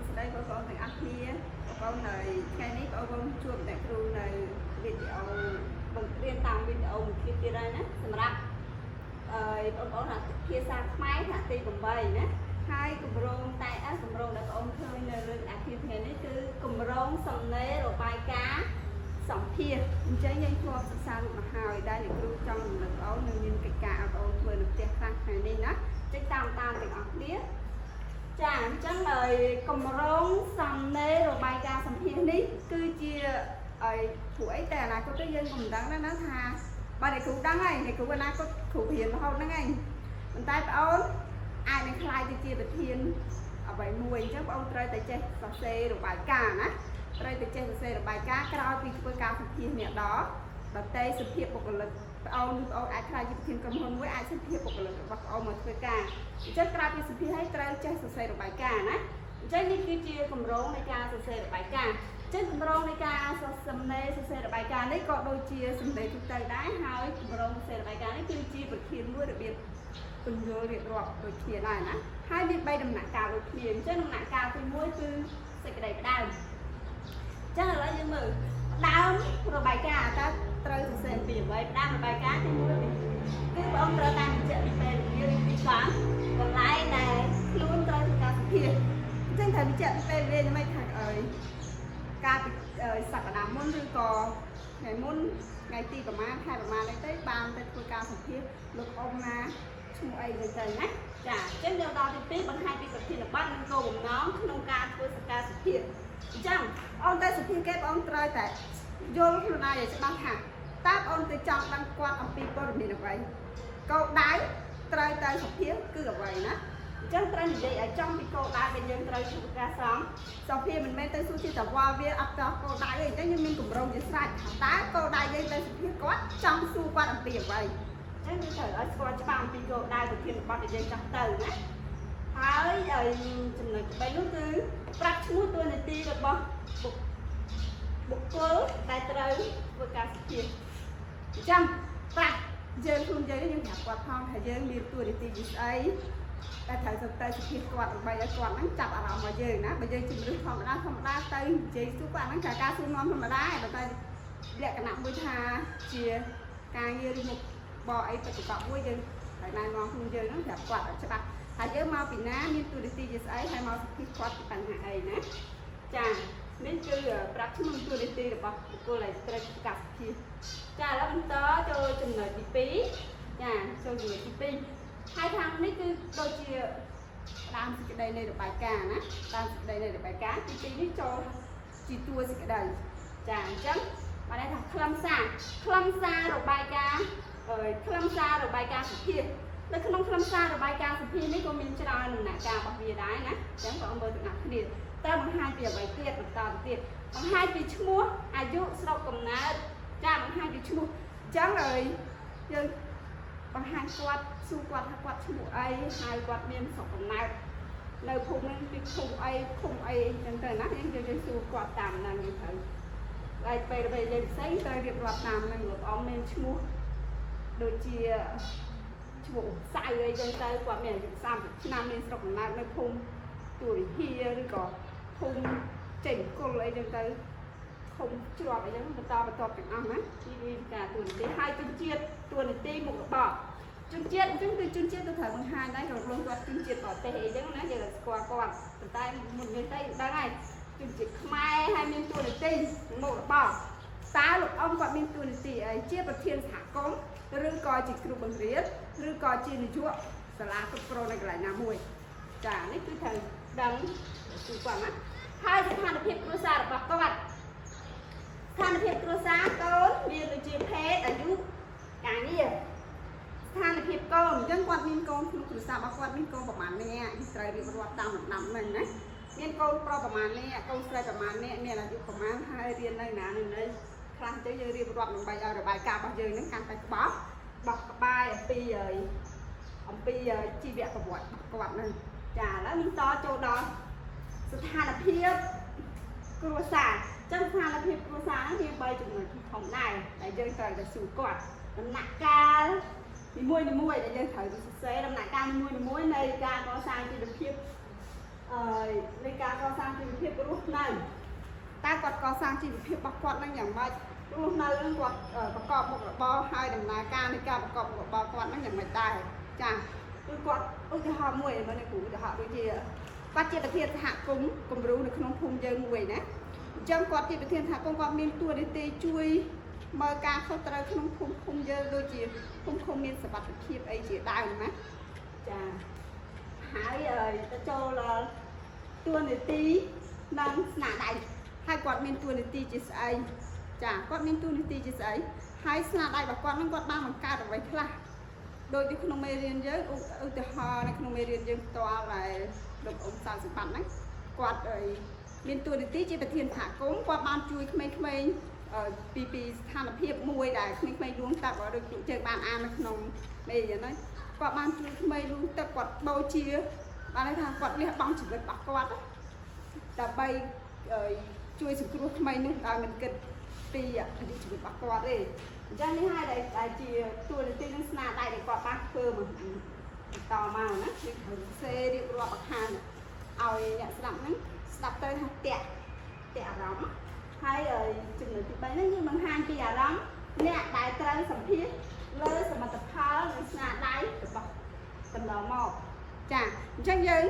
ស្តីបងប្អូនទាំងអស់គ្នាបងប្អូននៅថ្ងៃនេះបងប្អូនជួបអ្នកគ្រូនៅវីដេអូបង្រៀនតាមវីដេអូមួយទៀតទៀតហើយណាសម្រាប់អឺបងប្អូនថាភាសាខ្មែរថ្នាក់ទី8ណាហើយគម្រោងតែគម្រោងដែលបងប្អូនឃើញនៅលើអាគារថ្ងៃនេះគឺគម្រោងសំណេររបាយការណ៍សម្ភាសអញ្ចឹងយើងធ្លាប់សិក្សារួចមកហើយដែលអ្នកគ្រូចង់រំលឹកបងប្អូននឹងមានកិច្ចការឲ្យបងប្អូនធ្វើនៅផ្ទះខ្លះថ្ងៃនេះណាចុចតាមតាមទាំងអស់គ្នា ចាអញ្ចឹងហើយគម្រោងសំណេររបាយការណ៍សម្ភាសនេះគឺជាឲ្យព្រោះអីតែអនាគតទៅយើងក៏មិនដឹងដែរណាថាបើអ្នកគ្រូដឹងហើយអ្នកគ្រូអនាគតគ្រូរៀនរហូតហ្នឹងឯងប៉ុន្តែបងអូនអាចនឹងក្លាយទៅជាប្រធានអ្វីមួយអញ្ចឹងបងអូនត្រូវតែចេះសរសេររបាយការណ៍ណាត្រូវតែចេះសរសេររបាយការណ៍ក្រោយពីធ្វើការសម្ភាសអ្នកដល់ដតេសុភាពបុគ្គលិកបងអូនបងអូនអាចក្លាយជាប្រធានក្រុមហ៊ុនមួយអាចសម្ភាសបុគ្គលិករបស់បងអូនមកធ្វើការ អញ្ចឹងក្រោយពីសម្ភាសឲ្យត្រូវចេះសរសេររបាយការណ៍ណាអញ្ចឹងនេះគឺជាគម្រោងនៃការសរសេររបាយការណ៍អញ្ចឹងគម្រោងនៃការសរសំណេរសរសេររបាយការណ៍នេះក៏ដូចជាសំណេរទូទៅដែរហើយគម្រោងសរសេររបាយការណ៍នេះគឺជាប្រធានមួយរបៀបពន្យល់រៀបរាប់ដូចគ្នាដែរណាហើយមាន3ដំណាក់កាលដូចគ្នាអញ្ចឹងដំណាក់កាលទី1គឺសេចក្តីផ្ដើមអញ្ចឹងឥឡូវយើងមើលផ្ដើមរបាយការណ៍តើត្រូវសរសេរពីអ្វីផ្ដើមរបាយការណ៍ទី1គឺបងត្រូវតាមបញ្ជាក់ពីពេលវេលាឬទីតាំង កន្លែងដែលខ្លួនត្រូវធ្វើការសម្ភាសអញ្ចឹងត្រូវបញ្ជាក់ពីពេលវេលាមិនថាអើយការពីសប្តាហ៍មុនឬក៏ថ្ងៃមុនថ្ងៃទីប្រហែលខែប្រហែលអីទៅបានទៅធ្វើការសម្ភាសលោកអ៊ំណាឈ្មោះអីទៅទៅណាចាអញ្ចឹងយើងដល់ទី2បង្ហាញពីប្រធានបទនិងគោលបំណងក្នុងការធ្វើសកម្មសម្ភាសអញ្ចឹងអូនទៅសម្ភាសគេបងអូនត្រូវតែយល់ខ្លួនឯងឲ្យច្បាស់ថាតើបងអូនទៅចង់ដឹងគាត់អំពីព័ត៌មានអ្វីគោលដៅត្រូវទៅសម្ភាសគឺអ្វីណាអញ្ចឹងត្រូវនិយាយឲ្យចំពីគោលដៅដែលយើងត្រូវធ្វើការសំសម្ភាសមិនមែនទៅសួរជាតវល់វាអត់តគោលដៅទេអញ្ចឹងយើងមានគម្រោងជាស្រេចថាតើគោលដៅយើងទៅសម្ភាសគាត់ចង់សួរគាត់អំពីអ្វីអញ្ចឹងយើងត្រូវឲ្យស្គាល់ច្បាស់អំពីគោលដៅប្រធានបទដែលយើងចង់ទៅណាហើយឲ្យចំណុចទី3នោះគឺប្រាប់ឈ្មោះតួនាទីរបស់បុគ្គលដែលត្រូវធ្វើការសម្ភាសអញ្ចឹងប្រាប់យើងខ្លួនយើងយើងប្រាប់គាត់ផងថាយើងមានតួនាទីជាស្អីតែត្រូវទៅទៅសម្ភាសគាត់ដើម្បីឲ្យគាត់ហ្នឹងចាប់អារម្មណ៍មកយើងណាបើយើងជំរឿធម្មតាធម្មតាទៅនិយាយសួរគាត់ហ្នឹងការសួរនាំធម្មតាឯងបើតែលក្ខណៈមួយថាជាការងារឬមុខបអីបច្ចុប្បន្នមួយយើងត្រូវណែនាំខ្លួនយើងហ្នឹងប្រាប់គាត់ឲ្យច្បាស់ថាយើងមកពីណាមានតួនាទីជាស្អីហើយមកសម្ភាសគាត់ពីបញ្ហាអីណាចានេះគឺប្រាប់ឈ្មោះតួនាទីរបស់បុគ្គលដែលត្រូវប្រកាសសម្ភាសចាឥឡូវបន្តចូលចំណុចទី2ចាចូលចំណុចទី2ហើយខាងនេះគឺដូចជាផ្ដើមសេចក្តីនៃរបាយការណ៍ណាតាមសេចក្តីនៃរបាយការណ៍ទី2នេះចូលជាតួសេចក្តីចាអញ្ចឹងបានន័យថាខ្លឹមសារខ្លឹមសាររបាយការណ៍អើយខ្លឹមសាររបាយការណ៍សម្ភាសនៅក្នុងខ្លឹមសាររបាយការណ៍សម្ភាសនេះក៏មានច្រើនដំណាក់កាលរបស់វាដែរណាអញ្ចឹងបងមើលទាំងអស់គ្នាតើបង្ហាញពីអ្វីទៀតបន្តទៅទៀតបង្ហាញពីឈ្មោះអាយុស្រុកកំណើតចាបង្ហាញពីឈ្មោះអញ្ចឹងអើយយើងបង្ហាញគាត់សួរគាត់ថាគាត់ឈ្មោះអីហើយគាត់មានស្រុកកំណើតនៅភូមិហ្នឹងពីភូមិអីឃុំអីអញ្ចឹងទៅណាយើងយើងសួរគាត់តាមហ្នឹងយើងត្រូវហើយពេលពេលយើងផ្សេងត្រូវរៀបរាប់តាមហ្នឹងលោកអង្គមានឈ្មោះដូចជាឈ្មោះសៅអីចឹងទៅគាត់មានអាយុ30ឆ្នាំមានស្រុកកំណើតនៅភូមិទួវិហារឬក៏ភូមិចេញគុលអីចឹងទៅឃុំជ្រាប់អីចឹងបន្តបន្តទាំងអស់ណាជីវិតការតួនាទីហើយជនជាតិតួនាទីមុខរបរជនជាតិអញ្ចឹងគឺជនជាតិទៅត្រូវបង្ហាញដែរក៏ខ្លួនគាត់ជនជាតិបរទេសអីចឹងណាយើងស្គាល់គាត់ប៉ុន្តែមុនយើងទៅដឹងហើយជនជាតិខ្មែរហើយមានតួនាទីមុខរបរតើលោកអង្គគាត់មានតួនាទីអីជាប្រធានសហគមន៍ឬក៏ជាគ្រូបង្រៀនឬក៏ជានាយកសាលាគ្រប់គ្រងនៅកន្លែងណាមួយចានេះគឺត្រូវដឹងគឺគាត់ណាហើយស្ថានភាពគ្រួសាររបស់គាត់ស្ថានភាពគ្រួសារកូនមានដូចជាភេទអាយុការងារស្ថានភាពកូនអញ្ចឹងគាត់មានកូនក្នុងគ្រួសាររបស់គាត់មានកូនប្រហែលនាក់ត្រូវរៀបរាប់តាមលំដាប់ហ្នឹងណាមានកូនប្រុសប្រហែលនាក់កូនស្រីប្រហែលនាក់មានអាយុប្រហែលហើយរៀននៅណានៅនៅខ្លះអញ្ចឹងយើងរៀបរាប់ដើម្បីឲ្យរបាយការណ៍របស់យើងហ្នឹងកាន់តែក្បោះបោះក្បាយអំពីអំពីជីវប្រវត្តិរបស់គាត់ហ្នឹងចាឥឡូវនឹងតចូលដល់ស្ថានភាពគ្រួសារចឹងស្ថានភាពគ្រួសារហ្នឹងមាន3ចំណុចធំដែរដែលយើងត្រូវតែសួរគាត់ដំណាក់កាលនីមួយនីមួយដែលយើងត្រូវទៅសរសេរដំណាក់កាលនីមួយនីមួយនៃការកសាងជីវភាពអឺនៃការកសាងជីវ ស់នៅតើគាត់កសាងជីវភាពរបស់គាត់នឹងយ៉ាងម៉េចរស់នៅនឹងគាត់ប្រកបមុខរបរហើយដំណើរការនៃការប្រកបមុខរបរគាត់នឹងយ៉ាងម៉េចដែរចាគឺគាត់ឧទាហរណ៍មួយមើលនេះគ្រូឧទាហរណ៍ដូចជាគាត់ជាប្រធានសហគមន៍គំរូនៅក្នុងភូមិយើងមួយណាអញ្ចឹងគាត់ជាប្រធានសហគមន៍គាត់មានតួនាទីជួយមើលការខុសត្រូវក្នុងភូមិឃុំយើងដូចជាភូមិឃុំមានសុវត្ថិភាពអីជាដើមណាចាហើយទៅចូលដល់តួនាទីនិងស្នាដៃហើយគាត់មានតួនាទីជាស្អីចាគាត់មានតួនាទីជាស្អីហើយស្នាដៃរបស់គាត់នឹងគាត់បានបង្កើតអ្វីខ្លះដូចនៅក្នុងមេរៀនយើងឧទាហរណ៍នៅក្នុងមេរៀនយើងផ្ទាល់ដែលលោកអ៊ំសាសម្បត្តិហ្នឹងគាត់មានតួនាទីជាប្រធានសហគមន៍គាត់បានជួយក្មេងៗពីស្ថានភាពមួយដែលក្មេងៗលួងទឹកដូចពួកយើងបានអាននៅក្នុងមេរៀនហ្នឹងគាត់បានជួយក្មេងលួងទឹកគាត់បូជាបានន័យថាគាត់លះបង់ជីវិតរបស់គាត់ដើម្បីជួយសង្គ្រោះក្មេងនោះដោយមិនគិតពីអាយុជីវិតរបស់គាត់ទេអញ្ចឹងនេះហើយដែលជាតួនាទីនិងស្នាដៃដែលគាត់បានធ្វើមកបន្តមកណាគឺត្រូវសេរៀបរាប់បង្ហាញឲ្យអ្នកស្ដាប់ហ្នឹងស្ដាប់ទៅថាតាក់តាក់អារម្មណ៍ហើយចំណុចទី3ហ្នឹងគឺបង្ហាញពីអារម្មណ៍អ្នកដែលត្រូវសម្ភាសលើសមិទ្ធផលនិងស្នាដៃរបស់កន្លងមកចាអញ្ចឹងយើង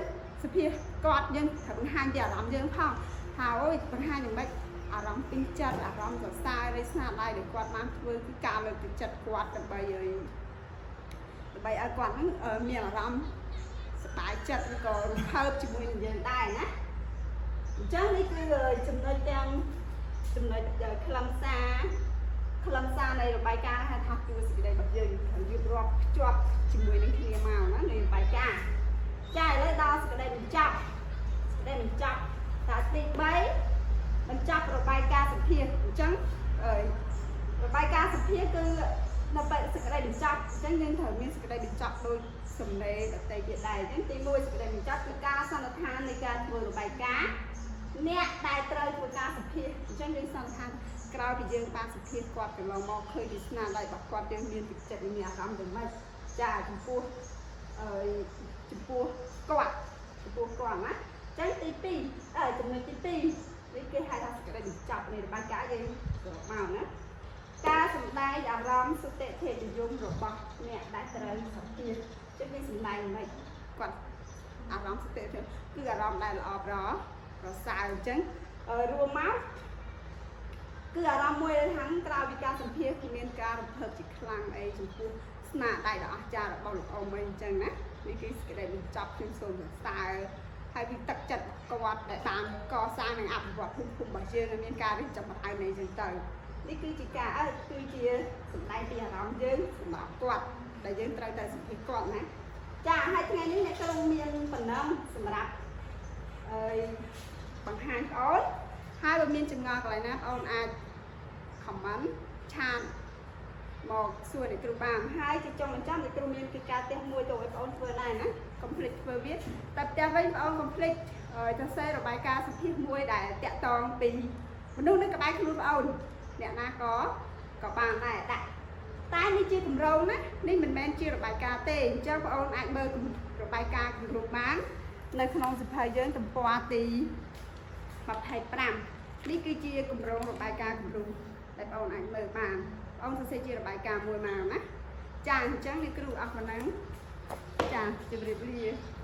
សម្ភាសគាត់យើងត្រូវបង្ហាញពីអារម្មណ៍យើងផងថាអូយបង្ហាញយ៉ាងម៉េចអារម្មណ៍ពេញចិត្តអារម្មណ៍សរសើរនៃស្នាដៃដែលគាត់បានធ្វើគឺការលើកទឹកចិត្តគាត់ដើម្បីឲ្យគាត់ហ្នឹងមានអារម្មណ៍សប្បាយចិត្តឬក៏រំភើបជាមួយនឹងយើងដែរណាអញ្ចឹងនេះគឺចំណុចទាំងចំណុចខ្លឹមសារខ្លឹមសារនៃរបាយការណ៍ហៅថាជួសេចក្តីរបស់យើងត្រូវរៀបរាប់ភ្ជាប់ជាមួយនឹងគ្នាមកណានៃរបាយការណ៍ចាឥឡូវដល់សេចក្តីបញ្ចប់សេចក្តីបញ្ចប់ថាទី3បញ្ចប់របាយការណ៍សម្ភាសអញ្ចឹងរបាយការណ៍សម្ភាសគឺនៅពេលសេចក្តីបញ្ចប់អញ្ចឹងយើងត្រូវមានសេចក្តីបញ្ចប់ដោយសំណេរដទៃទៀតដែរអញ្ចឹងទី1សេចក្តីបញ្ចប់គឺការសន្និដ្ឋាននៃការធ្វើរបាយការណ៍អ្នកដែលត្រូវធ្វើការសម្ភាសអញ្ចឹងយើងសន្និដ្ឋានក្រោយពីយើងបានសម្ភាសគាត់កន្លងមកឃើញពីស្នាដៃរបស់គាត់យើងមានទឹកចិត្តមានអារម្មណ៍យ៉ាងម៉េចចាចំពោះអឺចំពោះគាត់ចំពោះគាត់ណាអញ្ចឹងទី2ចំណុចទី2នេះគេហៅថាសេចក្តីបញ្ចប់នៃរបាយការណ៍យើងសរុបមកណាការសម្ដែងអារម្មណ៍សុតិធិនិយមរបស់អ្នកដែលត្រូវសម្ភាសចឹងគេសម្ដែងមិនគាត់អារម្មណ៍សុតិធិគឺអារម្មណ៍ដែលល្អប្រសើរអញ្ចឹងរួមមកគឺអារម្មណ៍មួយខាងក្រៅពីការសម្ភាសគឺមានការរំភើបជាខ្លាំងអីចំពោះស្នាដៃដ៏អស្ចារ្យរបស់លោកអ៊ំអីអញ្ចឹងណានេះគឺសេចក្តីបញ្ចប់ខ្ញុំសូមសរសើរហើយពីទឹកចិត្តគាត់ដែលបានកសាងនិងអភិវឌ្ឍភូមិឃុំរបស់យើងឲ្យមានការរីកចម្រើនអីចឹងទៅនេះគឺជាការគឺជាសម្ដែងពីអារម្មណ៍យើងសម្រាប់គាត់ដែលយើងត្រូវតែសម្ភាសគាត់ណាចាហើយថ្ងៃនេះអ្នកគ្រូមានប៉ុណ្ណឹងសម្រាប់អើយបង្ហាញបងអូនហើយបើមានចម្ងល់កន្លែងណាបងអូនអាច comment chat មកសួរអ្នកគ្រូបានហើយជាចុងបញ្ចប់អ្នកគ្រូមានកិច្ចការផ្ទះមួយទៅឲ្យបងអូនធ្វើដែរណាកុំភ្លេចធ្វើវាតែផ្ទះវិញបងអូនកុំភ្លេចសរសេររបាយការណ៍សម្ភាសមួយដែលតាក់ទងពីមនុស្សនៅក្បែរខ្លួនបងអូនអ្នកណាក៏បានដែរដាក់តែនេះជាគម្រោងណានេះមិនមែនជារបាយការណ៍ទេអញ្ចឹងបងអូនអាចមើលរបាយការណ៍គម្រោងបាននៅក្នុងសៀវភៅយើងទំព័រទី25នេះគឺជាគម្រោងរបាយការណ៍គម្រោងដែលបងអូនអាចមើលបានបងសរសេរជារបាយការណ៍មួយមកណាចាអញ្ចឹងនេះគ្រូអស់ប៉ុណ្ណឹងចាជម្រាបលា។